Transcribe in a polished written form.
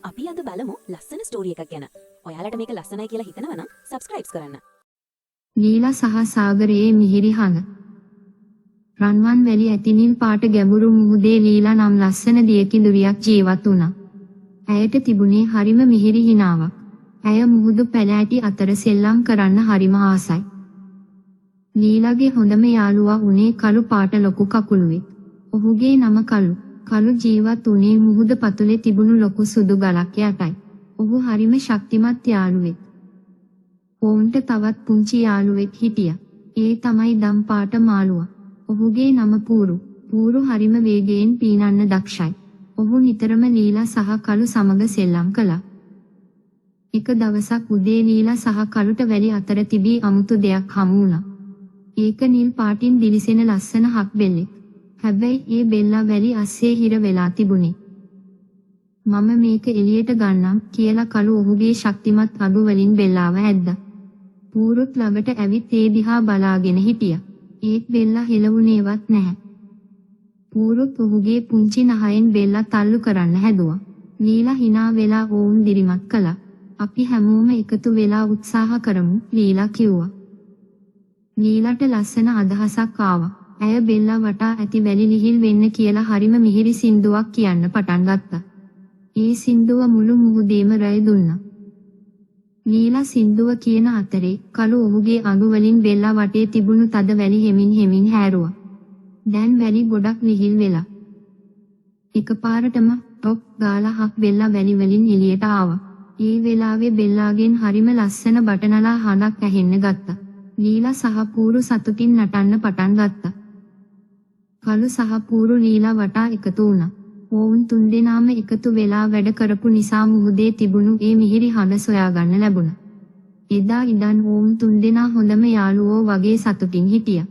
අපි අද බලමු ලස්සන ස්ටෝරි එකක් ගැන. ඔයාලට මේක ලස්සනයි කියලා හිතනවා නම් සබ්ස්ක්‍රයිබ් කරන්න. ලීලා සහ සාගරයේ මිහිරි හඬ. රන්වන් වැලි ඇති නිල් පාට ගැඹුරු මුහුදේ ලීලා නම් ලස්සන දියකිඳුරියක් ජීවත් වුණා. ඇයට තිබුණේ හරිම මිහිරි හිනාවක්. ඇය මුහුදු පැලෑටි අතර සෙල්ලම් කරන්න හරිම ආසයි. ලීලාගේ හොඳම යාළුවා වුණේ කළු පාට ලොකු කකුළුවෙක්. ඔහුගේ නම කළු. කළු ජීවත් වුණේ මුහුද පතුලේ තිබුණු ලොකු සුදු ගලක් යටයි. ඔහු හරිම ශක්තිමත් යාළුවෙක්. ඔවුන්ට තවත් පුංචි යාළුවෙක් හිටියා. ඒ තමයි දම් පාට මාළුවා. ඔහුගේ නම පූරු. පූරු හරිම වේගයෙන් පීනන්න දක්ෂයි. ඔහු නිතරම ලීලා සහ කළු සමග සෙල්ලම් කළා. එක දවසක් උදේ ලීලා සහ කළුට වැලි අතර තිබී අමුතු දෙයක් හමු වුණා. ඒක නිල් පාටින් දිලිසෙන ලස්සන හක් බෙල්ලෙක්. හැබැයි ඒ බෙල්ලා වැලි අස්සේ හිර වෙලා තිබුණේ. මම මේක එළියට ගන්නම් කියලා කළු ඔහුගේ ශක්තිමත් අගු වලින් බෙල්ලාව ඇද්දා. පූරුත් ළඟට ඇවිත් ඒ දිහා බලාගෙන හිටියා. ඒත් බෙල්ලා හෙලවුණේවත් නැහැ. පූරුත් ඔහුගේ පුංචි නහයෙන් බෙල්ලා තල්ලු කරන්න හැදුවා. ලීලා හිනා වෙලා ඔවුන් දිරිමත් කළා. අපි හැමෝම එකතු වෙලා උත්සාහ කරමු ලීලා කිව්වා. ලීලාට ලස්සන අදහසක් ආවා. ඇය බෙල්ලා වටා ඇති වැලි ලිහිල් වෙන්න කියලා හරිම මිහිරි සින්දුවක් කියන්න පටන් ගත්තා. ඒ සින්දුව මුළු මුහුදේම රැය දුන්නා. ලීලා සින්දුව කියන අතරේ කළු ඔහුගේ අඟු වලින් බෙල්ලා වටේ තිබුණු තද වැලි හෙමින් හෙමින් හැරුවා. දැන් වැලි ගොඩක් ලිහිල් වෙලා. එකපාරටම ටොප් ගාලා හක් බෙල්ලා වැලි වලින් එළියට ආවා. ඒ වෙලාවේ බෙල්ලාගෙන් හරිම ලස්සන බටනලා හඬක් ඇහෙන්න ගත්තා. ලීලා සහ පූරු සතුටින් නටන්න පටන් ගත්තා. කළු සහ පූරු ලීලා වටා එකතු වුණා. ඔවුන් තුන්දෙනාම එකතු වෙලා වැඩ කරපු නිසා මුහුදේ තිබුණු ඒ මිහිරි හඬ සොයාගන්න ලැබුණා. එදා ඉඳන් ඔවුන් තුන්දෙනා හොඳම යාළුවෝ වගේ සතුටින් හිටියා.